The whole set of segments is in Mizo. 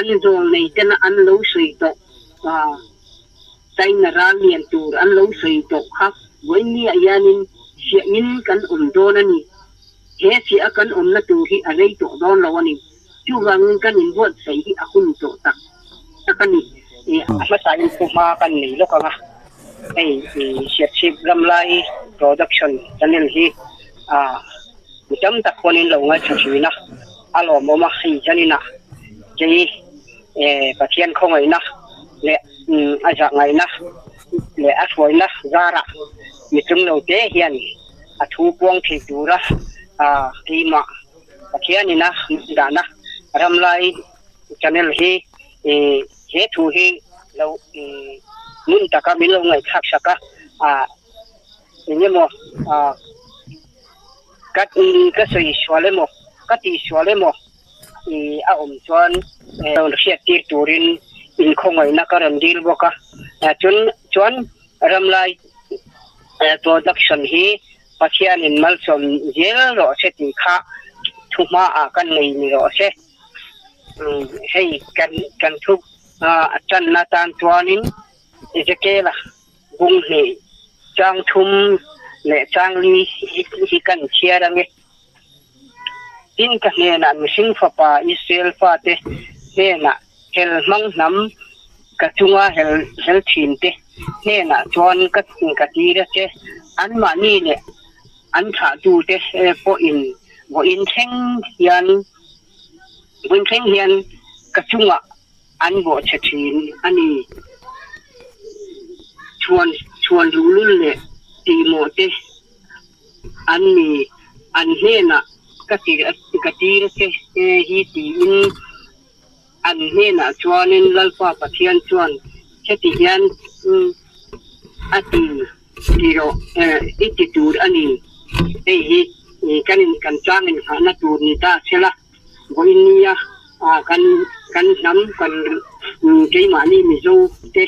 Kan zawlnei tena an lo sawi tawh China ral lian tur an lo sawi tawh kha vawinia hianin fiahin kan awm dawn a ni. He fiah a kan awmna tur hi a rei tawh dawn lo a ni. Chuvangin kan inbuatsaih hi a hun tawh tak tak a ni. A hmasain pu hma kan nei lawk ang a, hei Siachhip Ramlai Production channel hi mi tam tak pawhin lo ngaithla thin a, a lawmawm a, hei zaninah kei Pathian khawngaihna leh a zahngaihna leh a hruaina zarah mi tlunglo te hian a thu puang thei tura keimah Pathianina min dahna Ramlai channel hi he thu hi lo ngun taka min lo ngaihthlak sak a, engemaw ka ka sawi sual emaw ka tih sual emaw a awm chuan rawn hriat tir turin inkhawngaihna ka rawn dil bawk a, chun chuan Ramlai production hi Pathianin malsawm zel rawh se tih kha thu hmaah kan nei ni rawh se. Hei kan kan thu a tanna tan chuanin Ezekiela bung hnih chang thum leh chang li hi kan chhiar ange. Tin ka hnenah mihring fapa Israel fate hnenah hel hmang hnam ka chunga hel hel thin te hnenah chuan ka ka tir a che. Anmahni leh an thlahtute pawhin vawiin thleng hian vawiin thleng hian ka chungah an bawhchhe thin a ni. Chhuan chhuan luhlul leh tihmawh te An ni, an hnenah ka tir ka tir che hi tiin an hnenah chuanin Lalpa Pathian chuan heti hian a ti ti rawh i ti tur a ni. Hei hi kan in kan tlang inghahna tur ni ta sela, vawiin nia kan kan hnam kan keimahni Mizo te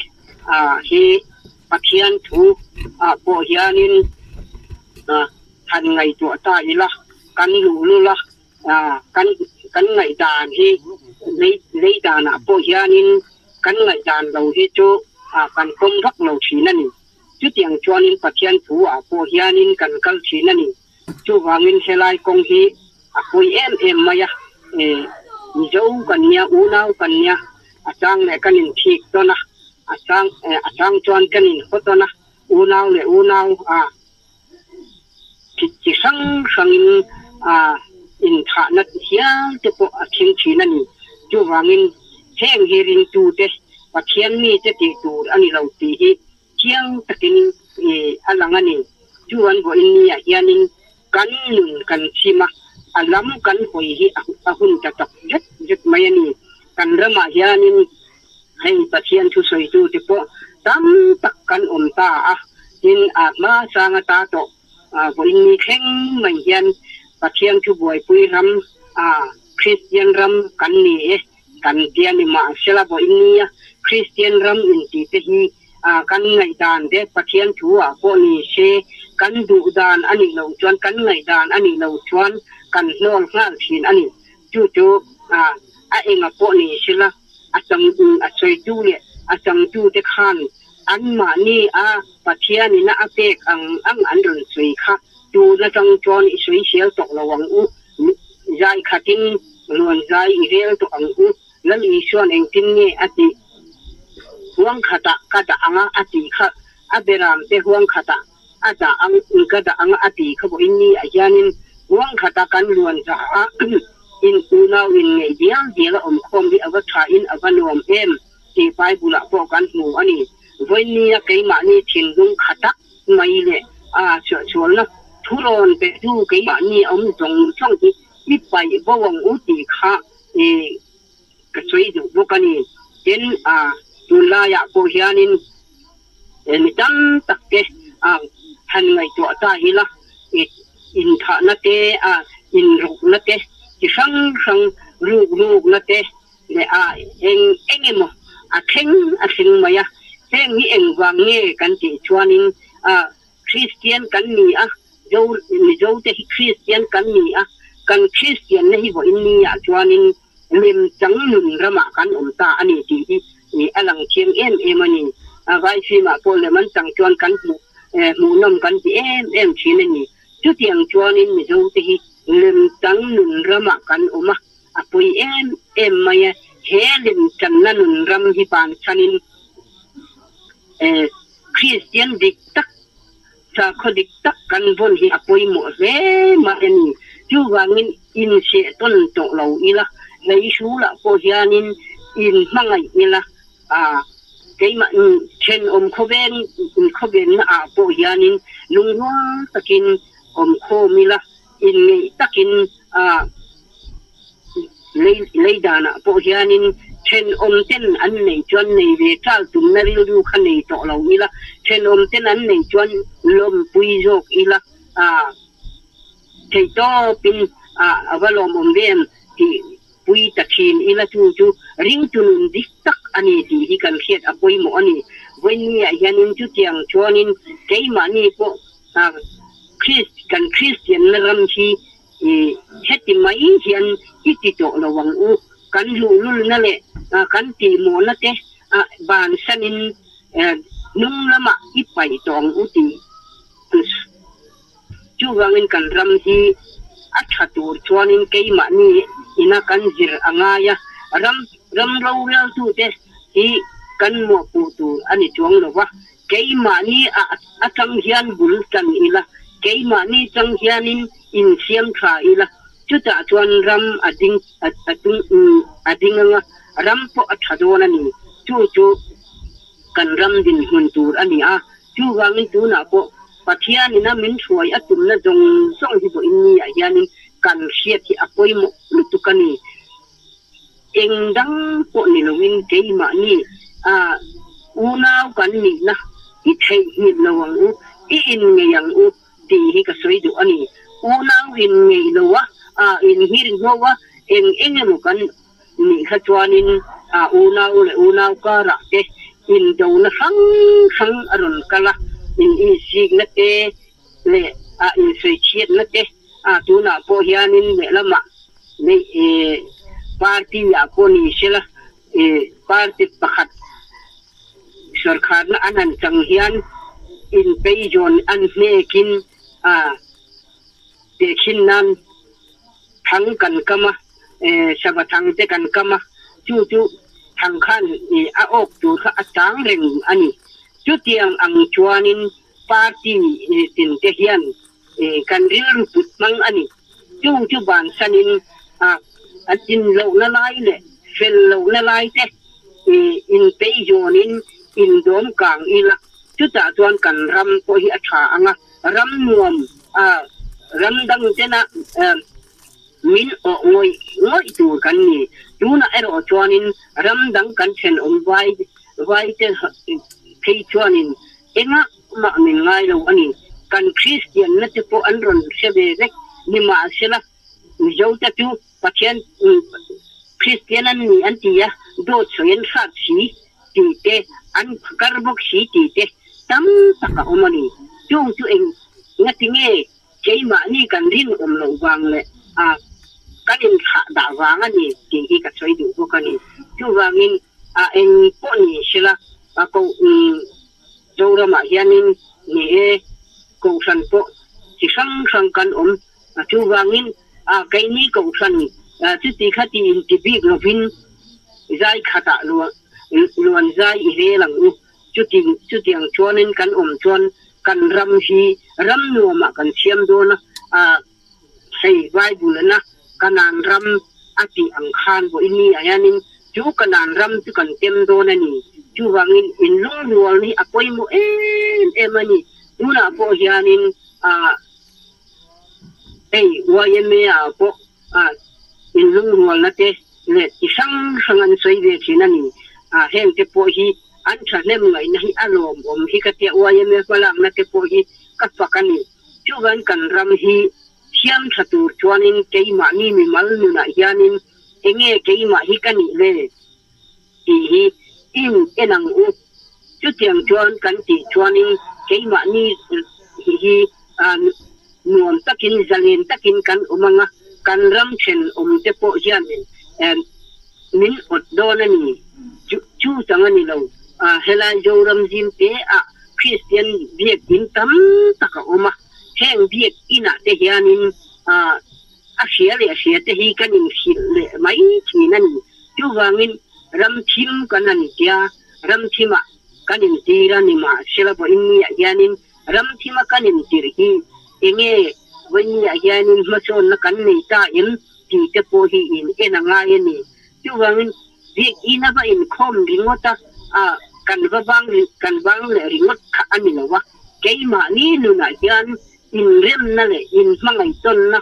hi Pathian thu ah pawh hianin han ngaihtuah ta ila, kan luhlul a, kan kan ngaihdan hi lei lei danah pawh hianin kan ngaihdan lo hi chu kan pawm vak lo thin a ni. Chutiang chuanin Pathian thu ah pawh hianin kan kal thin a ni. Chuvangin helai kawng hi a pawi em em mai a, Mizo kan nia, unau kan nia, a chang leh kan inthik tawn a, A chang a chang chuan kan in haw tawn a, unau leh unau a chi chi hrang hrangin a inthahna hial te pawh a thleng thin a ni. Chuvangin heng hi ringtute Pathian mite tih tur a ni lo tih hi chiang takin a lang a ni. Chu an vawiin niah hianin kan nun kan chim a, a lam kan hawi hi a hun ta tak zet zet mai a ni. Kan ramah hianin Hei Pathian thusawitu te pawh tam tak kan awm ta a, tin a hma sang ata tawh vawiin ni thleng mai hian Pathian thu buaipui ram Kristian ram kan ni e kan tia ni mahsela vawiin nia Kristian ram inti te hi kan ngaihdan te Pathian thu ah pawh ni se kan duh dan a nih loh chuan kan ngaihdan a nih loh chuan kan hnawl nghal thin a ni. Chu chu a enga pawh ni sela a chang a sawitu leh a changtute khan anmahni a Pathianin a pek ang ang an rawn sawi kha tun atang chuan i sawi sial tawh lo ang u, zai khatin rawn zai i rel tawh ang u, Lal Isuan engtin nge a tih? Huang khatah ka dah ang a a tih kha, a beramte huang khatah a dah ang ka dah ang a a tih kha pawhin ni ah hianin huang khata kan luan za a in unau in ngeih dial dial a awm khawm hi a va tha in a va nuam em tih Bible ah pawh kan hmu a ni. Vawinia keimahni thinlung kha tak mai leh a chhuahchhualna thurawn pe tu keimahni awm zawng zawng hi i paih bo ang u tih kha i ka sawi duh bawk a ni. Tin, tunlaiah pawh hianin mi tam tak te han ngaihtuah ta ila, inthahna te, inrukna te, chi hrang hrang ruk rukna te leh eng eng emaw a thleng a thleng mai a. Heng hi engvang nge kan tih chuanin Kristian kan ni a, Zo, Mizote hi Kristian kan ni a, kan Kristianna hi vawiin ni ah chuanin Lemchang nun ramah kan awm ta a ni tih hi a lang chiang em em a ni. Vai fimah pawh lem an chang chuan kan hmuh hmuhnawm kan ti em em thin a ni. Chutiang chuanin Mizote hi lemchang nun ramah kan awm a, a pawi em em mai a. He lemchanna nun ram hi banchhanin Kristian dik tak Sakhaw dik tak kan vawn hi a pawimawh hle mai a ni. Chuvangin inseh tawn tawh lo ila, lei hrulah pawh hianin in hmangaih ila, keimah thenawm khawveng khawvenna ah pawh hianin lungrual takin awm khawm ila, inngeih takin Lei danah pawh hianin thenawm ten an nei chuan nei ve chal tumna rilru kha nei tawh lo ila, thenawm ten an nei chuan lawmpui zawk ila theihtawpin a va lawmawm ve em tih pui ta thin ila chu chu ringtu nun dik tak a ni tih hi kan hriat a pawimawh a ni. Vawinia hianin chutiang chuanin keimahni pawh kan Kristianna ram hi I heti mai hian i ti tawh lo ang u. Kan luhlulna leh kan tihmawhna te bansanin hnung lamah i paih tawh ang u tih chuvangin kan ram hi a tha tur chuanin keimahni ina kan zir a ngai a, ram ram roreltute hi kan mawhpuh tur a ni chuang lo va. Keimahni a atang hian bul tan ila, keimahni chang hianin insiam tha ila, chutah chuan ram a ding a tung a ding anga, ram pawh a tha dawn a ni. Chu chu kan ram dinhmun tur a ni a, chuvangin tunah pawh Pathianin a min hruai a tumna zawng zawng hi vawiin niah hianin kan hriat hi a pawimawh lutuk a ni. Eng dang pawh ni loin keimahni a unau kan nihna i theihnghilh lo ang u, i inngei ang u tih hi ka sawi duh a ni. Unau inngei lo a, a inhirngho a, eng eng emaw kan nih kha chuanin a unau leh unau karah te indona hrang hrang a rawn kal a, in insikna te leh a insawichhiatna te a tunah pawh hianin lehlamah neih ih party ah pawh ni sela ih party pakhat sawrkharna an han chang hian inpeizawn an hnekin a tehkhin nan thang kan kam a eh sava thang te kan kam a chu chu thang khan ih a awk tur kha a chang reng a ni chutiang ang chuanin party tin te hian Kan rilru put hmang a ni. Chung chu bansanin a din lohna lai leh fel lohna lai te inpeizawnin indawm kang ila, chutah chuan kan ram pawh hi a tha ang a, ram nuam ram dang tena min awh ngawih ngawih tur kan ni. Tunah erawh chuanin ram dang kan thenawm vai vai te phei chuanin Engah mah min ngai lo a ni. Kan Kristianna te pawh an rawn hre ve vek. Nimahsela, Mizote chu Pathian Kristian an ni an ti a, dawt sawi an hrat si tih te, an phakar bawk si tih te tam tak a awm a ni. Chung chu eng ngati nge keimahni kan rinawm loh vang leh a kan inthlah dah vang a ni tih hi ka sawi duh bawk a ni. Chuvangin a eng pawh ni sela a koh Zoramah hianin ni e Kohhran pawh chi hrang hrang kan awm a chuvangin a keini Kohhran chuti kha ti inti bik lovin zai khatah luan zai i rel ang u chuti chutiang chuanin kan awm chuan kan ram hi ram nuamah kan siam dawn a a Hei Bible ina Kanaan ram a tih ang khan vawiin ni ah hianin chu Kanaan ram chu kan tem dawn a ni. Chuvangin in lungrual hi a pawimawh em em a ni. Tunah pawh hianin ah hei YMA ah pawh ah in lungrualna te leh ti hrang hrang an sawi ve thin a ni. Ah heng te pawh hi an thahnem ngaihna hi a lawmawm hi ka tia YMA hmalakna te pawh hi ka fak a ni. Chuvan kan ram hi thiam tha tur chuanin keimahni mimal nunah hianin enge keimah hi ka nih le tih hi in en ang u. Chutiang chuan kan tih chuanin keimahni hi nuam takin zalen takin kan awm ang a, kan ram thenawm te pawh hianin. min awt dawn a ni. Chu chu chang a ni lo. Helai Zoram zim te ah Kristian biakin tam tak a awm a, heng biakin ah te hianin a hria leh hria te hi kan inhrilh leh mai thin a ni. Chuvangin ram thim kan han tia, ram thimah kan intir a ni mahsela vawiinniah hianin ram thima kan intir hi enge vawiinniah hianin hmasawnna kan nei ta em tih te pawh hi in en a ngai a ni. Chuvangin biakina va inkhawm ringawt a, kan va bang kan bang leh ringawt kha a ni lo a, keimahni nunah hian inremna leh inhmangaihtawnna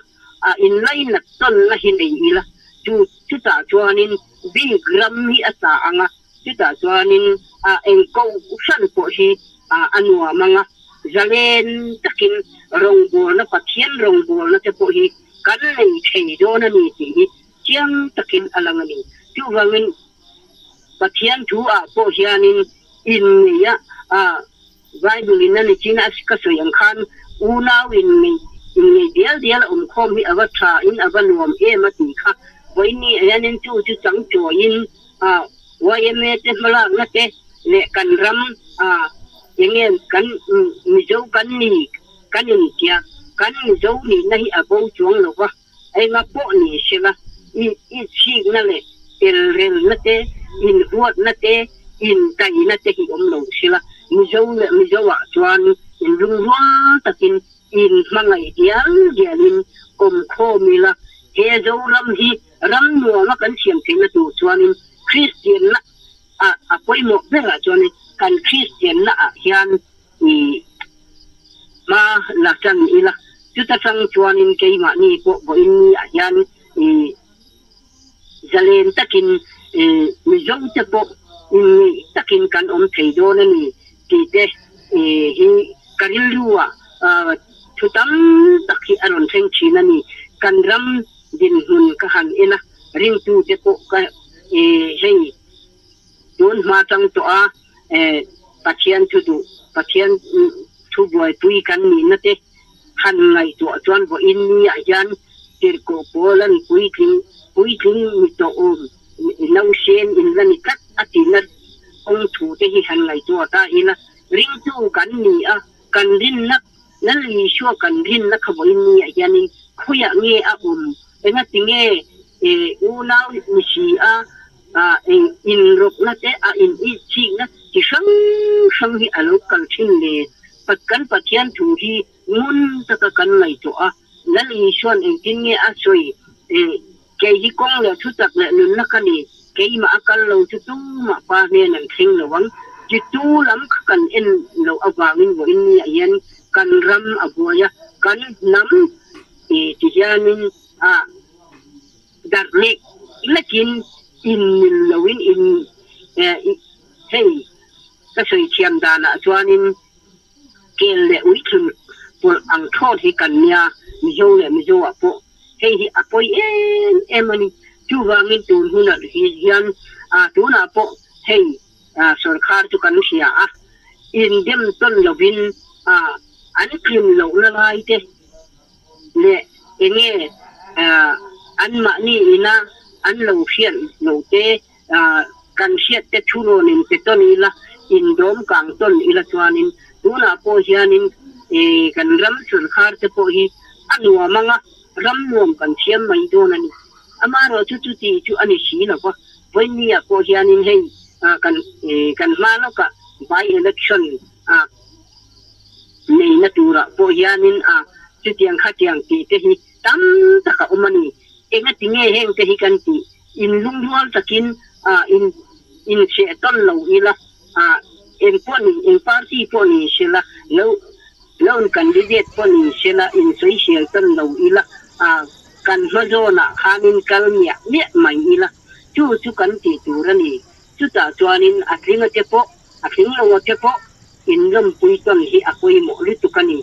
a inlainat tawnna hi nei ila, chu chutah chuanin bik ram hi a ta ang a, chutah chuanin a eng kohhran pawh hi a nuam ang a, zalen takin rawngbawlna Pathian rawngbawlna te pawh hi kan nei thei dawn a ni tih hi chiang takin a lang a ni. Chuvangin Pathian thu ah pawh hianin inneih a Bible in a ni chin a ka sawi ang khan unau in inngeih dial dial a awm khawm hi a va tha in a va nuam em a tih kha. Vawiini ah hianin chu chu chang chawiin yma te hmalakna te leh kan ram enge kan Mizo kan ni kan intia kan Mizo nihna hi a bo chuang lo va. Enga pawh ni sela, i chhikna leh elrelna te, inhuatna te, intaina te hi awm lo sela, Mizo leh Mizoah chuan inlungrual takin inhmangaih dial dialin awm khawm ila, he Zoram hi ram nuama kan siam theihna tur chuanin Kristianna a pawimawh berah chuanin kan Kristianna ah hian i hma la tan ila, chuta chang chuanin keimahni pawh vawiin ni ah hian i zalen takin i Mizo te pawh inngeih takin kan awm thei dawn a ni tih te hi ka rilru ah thu tam tak hi a rawn thleng thin a ni. Kan ram dinhmun ka han en a, ringtu te pawh ka i hei Tun hma chang tawh a Pathian thu duh, Pathian thu buaipui kan nihna te han ngaihtuah chuan vawiin ni ah hian tirhkoh pawl an puitling, puitling ni tawh awm nausen in la ni tlat a tihna kawng thu te hi han ngaihtuah ta ila, ringtu kan ni a, kan rinna Lal Isua kan rinna kha vawiin ni ah hianin khawiah nge a awm, engatinge unau ni si a Eng inrawkna te a in itchikna chi hrang hrang hi a lo kal thin le. Kan Pathian thu hi ngun taka kan ngaihtuah a, Lal Isua'n engtin nge a sawi? Kei hi kawng leh thutak leh nunna ka ni, keimah a kal lo chu tumah pa hnen an thleng lo ang. Chi tu lam kha kan en loh avangin vawiin ni ah hian kan ram a buai a, kan hnam ti hianin a. Darh lek lekin in mil loin in hei ka sawi thiam danah chuanin kel leh uithlun pawlh ang thlawt hi kan nia Mizo leh Mizo ah pawh hei hi a pawi em em a ni. Chuvangin tun hunah hian tunah pawh hei sorkar chu kan hria a, indem tawn lovin an tlin lohna lai te leh enge anmahni ina an lo hriat lo te kan hriat te thu rawn in pe tawn ila, indawm kang tawn ila chuanin tunah pawh hianin kan ram sorkar te pawh hi a nuam anga ram nuam kan thiam mai dawn a ni. Amaherawhchu chuti chu a ni si lo va, vawinia pawh hianin hei kan kan hma lawkah by election neihna turah pawh hianin a chutiang khatiang tih te hi tam tak a awm a ni. Engati nge heng te hi kan tih? In lungrual takin a in incheh tawn lo ila a eng pawh ni eng party pawh ni sela lo loan candidate pawh ni sela insawisel tawn lo ila a kan hma zawnah khanin kal miah miah mai ila chu chu kan tih tur a ni. Chutah chuanin a tlinga te pawh a tling lo a te pawh in lawmpui tawn hi a pawimawh lutuk a ni.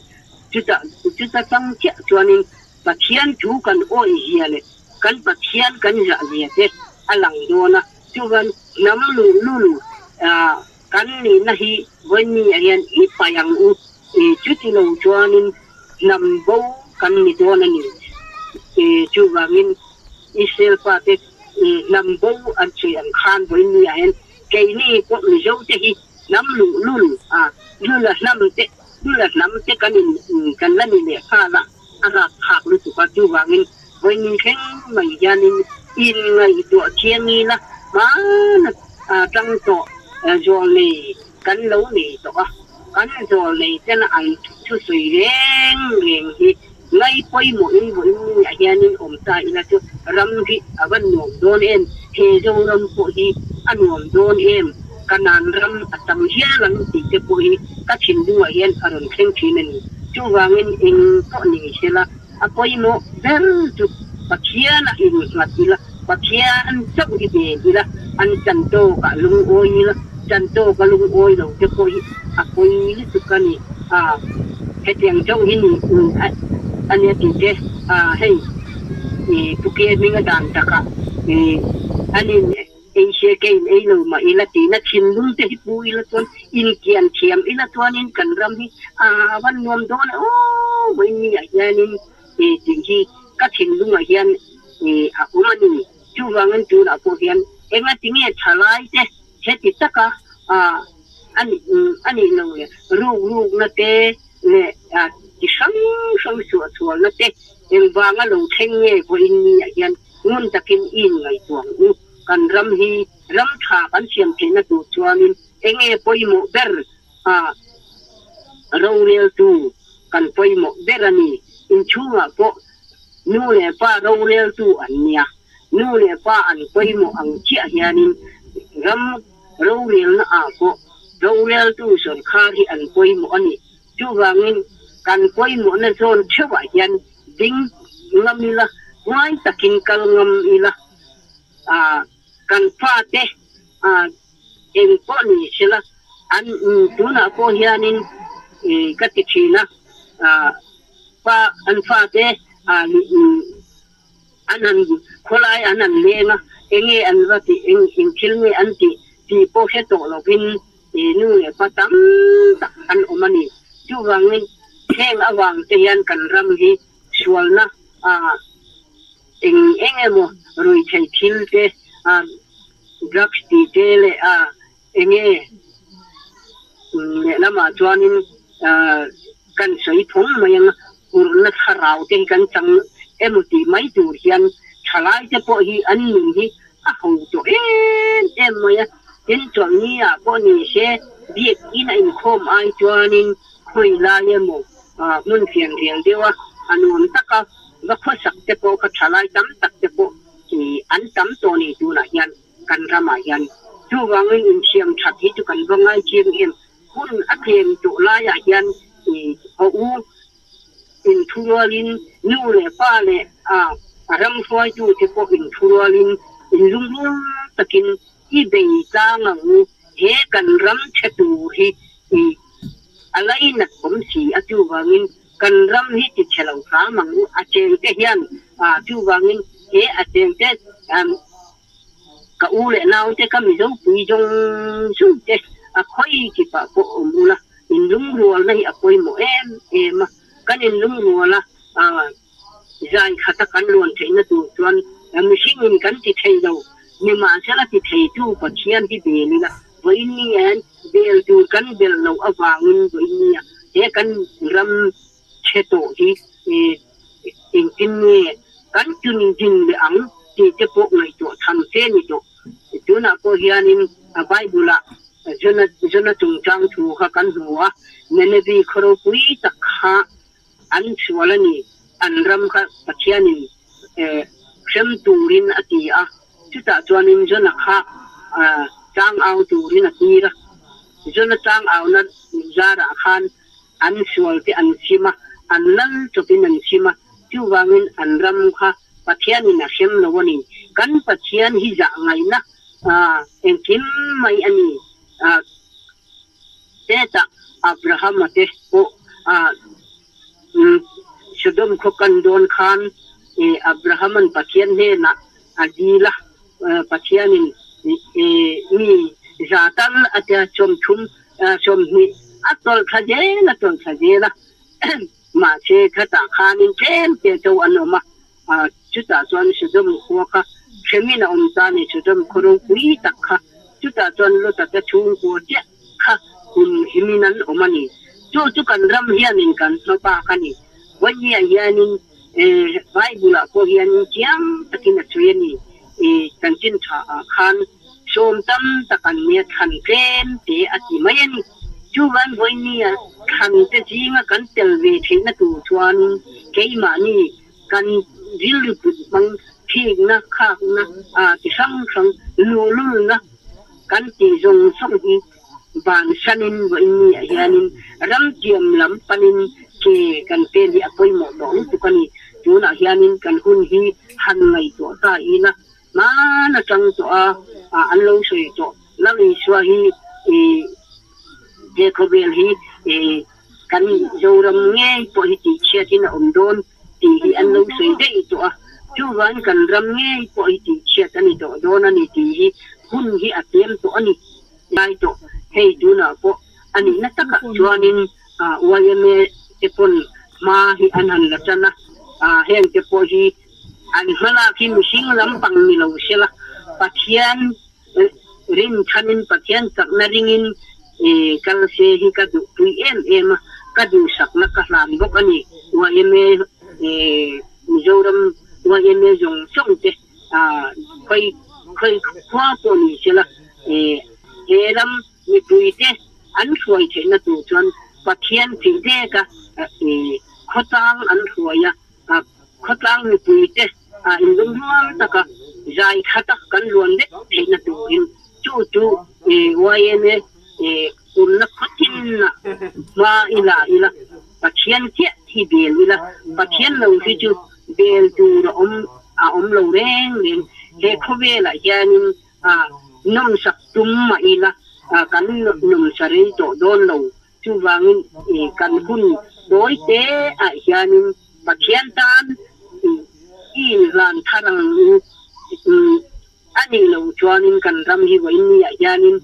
Chuta chuta chang chiah chuanin Pathian thu kan awih zia leh kan Pathian kan zah zia te a lang dawn a. Chuvan hnam luhlul kan nihna hi vawiin ah hian i paih ang u. Chuti lo chuanin hnam bo kan ni dawn a ni. Chuvangin Israel fate. Hnam bo an sawi ang khan vawiin ni ah hian keini pawh Mizo te hi hnam luhlul a, lula hnam te, lula hnam te kan in kan la ni leh nghal a, a rapthlak lutuk a, chuvangin vawiin ni thleng mai hianin in ngaihtuah thiang ila hmana tang tawh zawl nei kan lo nei tawh a, kan zawl nei ten an thusawi reng reng hi Ngai pawimawhin vawiin ni ah hianin awm ta ila chu ram hi a va nuam dawn em? He Zoram pawh hi a nuam dawn em? Kanan ram a tam hial ang tih te pawh hi ka thinlungah hian a rawn thleng thin a ni. Chuvangin eng pawh ni sela a pawimawh ber chu Pathianah innghat ila, Pathian chauh hi bel ila, an chan tawkah lungawi ila, chan tawka lungawi lo te pawh hi a pawi lutuk a ni. A, hetiang chauh hi ni a nia tih te, a, hei i Pu Ke hminga dan takah i an in ei se ke in ei lo mah ila tihna thinlung te hi pu ila chuan inkian thiam ila chuanin kan ram hi a van nuam dawn e aw vawiin ah hianin i tih hi ka thinlungah hian i a awm a ni. Chuvangin tunah pawh hian engati nge thalai te heti taka a a nih lo le ruk rukna te leh chi hrang hrang suahsualna te engvanga lo thleng nge vawiin ni ah hian ngun takin i inngaihtuah ang u. Kan ram hi ram tha kan siam theihna tur chuanin enge pawimawh ber a roreltu kan pawimawh ber a ni. Inchhungah pawh nu leh pa roreltu an nia. Nu leh pa an pawimawh ang chiah hianin ram rorelna ah pawh roreltu sawrkhar hi an pawimawh a ni. Chuvangin kan pawimawhna zawn theuhah hian ding ngam ila, huai takin kal ngam ila, kan fate eng pawh ni sela an tunah pawh hianin ka ti thin a, pa an fate an han khawlai an han leng a, enge an va tih, eng eng thil nge an tih tih pawh hre tawh lovin nu leh pa tam tak an awm a ni. Chuvangin heng avang te hian kan ram hi sualna eng eng emaw ruihtheih thil te, drugs tih te leh enge lehlamah chuanin kan sawi phawng mai ang a, hurna thlarau te hi kan chang emaw tih mai tur hian thalai te pawh hi an nun hi a ho tawh em em mai a, tin chawlhni ah pawh ni se biakinn a inkhawm ai chuanin khawi lai emaw hmun fian rial deuh a, a nuam taka va khawsak te pawh kha thalai tam tak te pawh an tam tawh ni tunah hian. Kan ramah hian chuvangin insiam that hi chu kan va ngai chiang em. Hun a tlem tawh laiah hian haw u inthurualin nu leh pa leh a ram hruaitute pawh inthurualin inlungrual takin i bei tlang ang u. He kan ram chhe tur hi a lainat awm si a, chuvangin kan ram hi ti chhe lo hram ang u. A chengte hian chuvangin he a chengte Ka u leh naute ka Mizo pui zawng zawng te a khawi kipah pawh awm ula, inlungrualna hi a pawimawh em em a, kan inlungrual a, zai khata kan luan theihna tur chuan mihringin kan ti thei lo, nimahsela ti theitu Pathian hi bel ila, vawiin ni hian bel tur kan bel loh avangin vawiin nia he kan ram chhe tawh hi engtin nge kan tun din leh ang tih te pawh ngaihtuah tham fe ni tawh. Tunah pawh hianin Bible-ah Jona Jona chungchang thu kha kan hmu a, Nineveh khaw ropui tak kha an sual a ni, an ram kha Pathianin hrem turin a ti a, chutah chuanin Jona kha chang au turin a tir a, Jona chang auna zarah khan An sual te an chim a, an lal chawpin an chim a, chuvangin an ram kha Pathianin a hrem lo a ni. Kan Pathian hi zah ngaihna engkim mai a ni. Hetah Abrahama te pawh Sodom khaw kan dawn khan Abrahama'n Pathian hnenah a dil a, Pathianin mi za tal a tia 30 20 a tawlh thla zel a tawlh thla zel a, mahse khatah khanin tlem te cho an awm a, chutah chuan Sodom khua kha Hremin a awm ta a ni. Sodom khaw ropui tak kha chutah chuan Lota te chhungkua chiah kha kum himin an awm a ni. Chu chu kan ram hianin kan hma bak a ni. Vawinia hianin Bible-ah pawh hianin chiang takin a sawi a ni. Chanchin thaah khan sawm tam tak an nia thlan tlem te a ti mai a ni. Chuvan vawinia thlan te zinga kan tel ve theihna tur chuanin keimahni kan rilru put hmang thikna, khakna, ti hrang hrang luhlulna kan tih zawng zawng hi vansanin vawinia hianin ramtiam lam panin ke kan pen hi a pawimawh tawh lutuk a ni. Tunah hianin kan hun hi han ngaihtuah ta ila hman atang tawh a an lo sawi tawh. Lal Isua hi he khawvel hi kan Zoram ngei pawh hi tihchhiatin a awm dawn tih hi an lo sawi daih tawh a, chuvangin kan ram ngei pawh hi tihchhiat a ni tawh dawn a ni tih hi hun hi a tlem tawh a ni ngai tawh. Hei tunah pawh a nihna takah chuanin yma te pawn hma hi an han la tan a, heng te pawh hi an hmalak hi mihring lampang ni lo sela Pathian Rinchhanin Pathian chakna ringin kal se hi ka duhpui em em a, ka duhsakna ka hlan bawk a ni. Yma Mizoram yma zawng zawng te khawi khawi khua pawh ni sela he ram mipuite an hruai theihna tur chuan Pathian thih deka khawtlang an hruai a, Khawtlang mipuite inlungrual taka zai tha tak kan luan vek theihna turin chu chu yma kumna khawtinna hma i la ila, Pathian chiah hi bel ila, Pathian lo hi chu bel tur a awm a awm lo reng reng. He khawvelah hianin nawmsak tum mah ila kan nawmsa rei tawh dawn lo. Chuvangin kan hun tawi te ah hianin Pathian tan i inhlan thar ang u. A nih loh chuanin kan ram hi vawiin ah hianin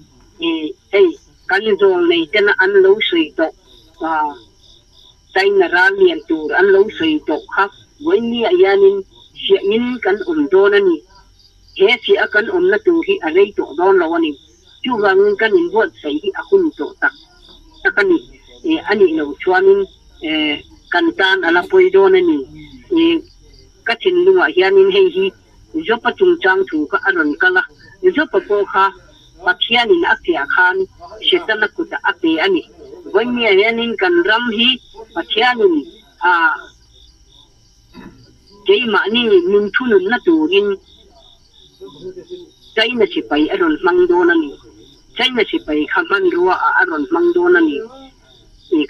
hei kan zawl nei tena an lo sawi tawh China ral lian tur an lo sawi tawh kha vawiin ah hianin fiahin kan awm dawn a ni. He fiah a kan awmna tur hi a rei tawh dawn lo a ni. Chuvangin kan inbuatsaih hi a hun tawh tak tak a ni. A nih loh chuanin kan tan a la pawi dawn a ni. Ka thinlungah hianin hei hi Jopa chungchang thu kha a rawn kal a. Jopa pawh kha Pathianin a fiah khan Setana kutah a pe a ni. Vawinia hianin kan ram hi Pathianin a Keimahni min thununna turin China sipai a rawn hmang dawn a ni. China sipai kha hmanrua ah a rawn hmang dawn a ni.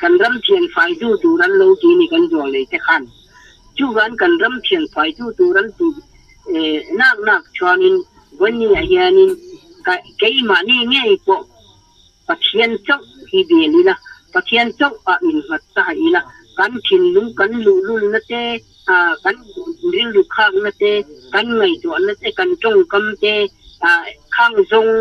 Kan ram thian faitu tur an lo ti ni kan zual nei te khan. Chuvan kan ram thian faitu tur an tih nak nak chuanin vawinia hianin keimahni ngei pawh Pathian chauh hi bel ila, Pathian chauh ah innghat ta ila, kan thinlung kan luhlulna te, kan rilru khakna te, kan ngaihtuahna te, kan tawngkam te khang zawng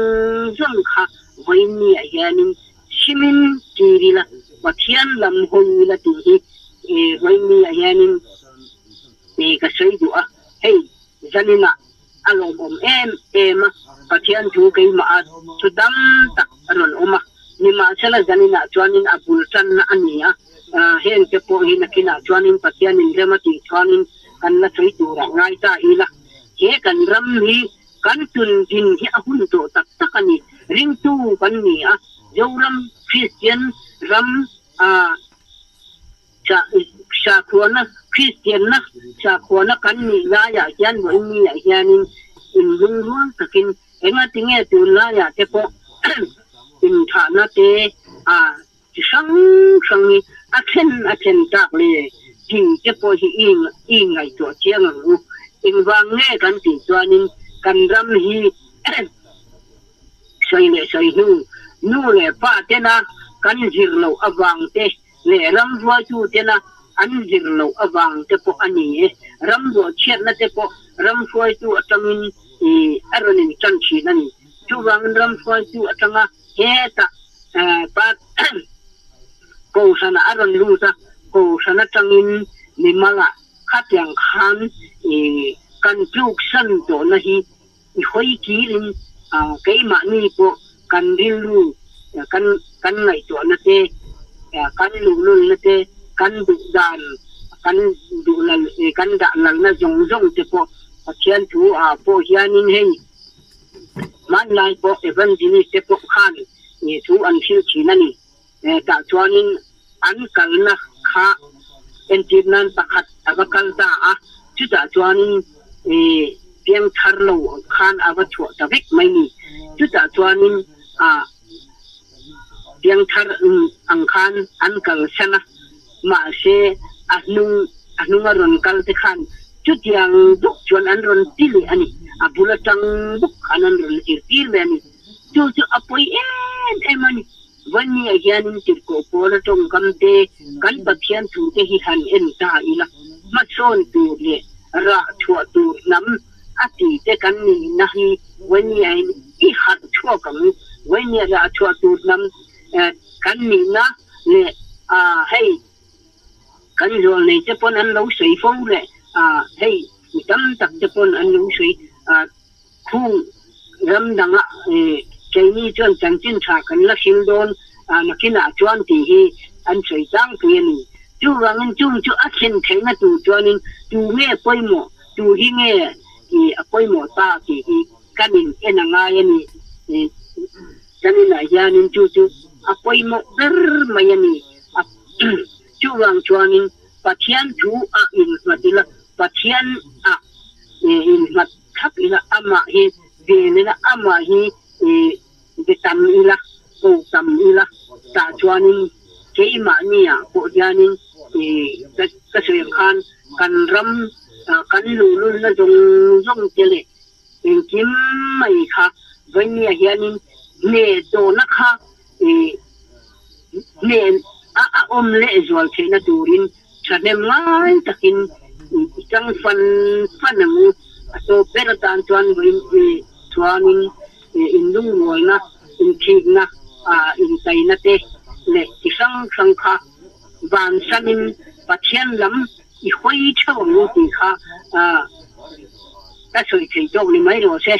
zawng kha vawiin ah hianin simin tir ila, Pathian lam hawi ila tih hi vawiin ah hianin ka sawi duh a, hei zaninah A lawmawm em em a, Pathian thu keimah a thu tam tak a rawn awm a, nimahsela zaninah chuanin a bul tanna a ni a, heng te pawh hi nakinah chuanin Pathianin rem a tih chuanin kan la sawi turah ngai ta ila, he kan ram hi kan tun din hi a hun tawh tak tak a ni, ringtu kan ni a, Zoram Kristian ram a. Sakhuana, Kristianna sakhuana kan nih laiah hian vawiinniah hianin inlungrual takin engatinge tunlaiah te pawh inthahna te a chi hrang hrang hi a thlen a thlen tak le tih te pawh hi i ngaihtuah chiang ang u. Engvang nge kan tih chuanin kan ram hi sawi leh sawi hnu, nu leh pa tena kan zir loh avang te, leh ramruaitu tena an zir loh avang te pawh a ni e. Ram ruahchhiatna te pawh ramhruaitu atangin a rawn in tan thin a ni. Chuvangin ramhruaitu atanga hetah pa Kohhranah a rawn lut a, Kohhran atangin mimalah khatiang khan kan tluksan tawhna hi. i hawi kirin keimahni pawh kan rilru kan kan ngaihtuahna te, kan luhlulna te, kan duh dan, kan duh lal kan dah lalna zawng zawng te pawh Pathian thu ah pawh hianin hei hmanlai pawh evangelist te pawh khan thu an hrilh thin a ni. Tah chuanin an kalna kha entir nan pakhat a va kal ta a, chutah chuanin piang thar lo khan a va chhuah ta vek mai ni. Chutah chuanin piang thar ang khan an kalsan a, mahse a hnung a hnunga rawn kal te khan chutiang bawk chuan an rawn ti leh a ni. A bul atang bawk khan an rawn zirtir ve a ni. Chu chu a pawi em em a ni. Vawlnia hianin tirhkoh pawl a tawngkam te, kan Pathian thu te hi han en ta ila, hmasawn tur leh rah chhuah tur hnam a ti te kan nihna hi Vawlnia in i harh chhuak ang u. Vawlnia rah chhuah tur hnam kan nihna leh hei kan zual nei te pawn an lo sawi fo leh hei mi tam tak te pawn an lo sawi Khung ram dangah keini chuan chanchin tha kan la hril dawn nakinah chuan tih hi an sawi tlangpui a ni. Chuvangin chung chu a thlen theihna tur chuanin tu nge pawimawh, tu hi nge a pawimawh ta tih hi kan in en a ngai a ni. Kan inah hianin chu chu a pawimawh ber mai a ni. Chuvang chuanin Pathian thu ah innghat ila, Pathian ah innghat thlap ila, amah hi vel ila, amah hi be tam ila, ko tam ila, tah chuanin keimahni ah pawh hianin ka sawi ang khan kan ram kan luhlulna zawng zawng te leh engkim mai kha vawinia hianin hneh tawhna kha hnen a a awm leh zual theihna turin thahnem ngai takin i tang fan fan ang u. A tawp ber atan chuan vawiin chuanin inlungrualna, inthikna, intaina te leh chi hrang hrang kha vansanin Pathian lam i hawi theuh ang u tih kha ka sawi thei tawk ni mai rawh se.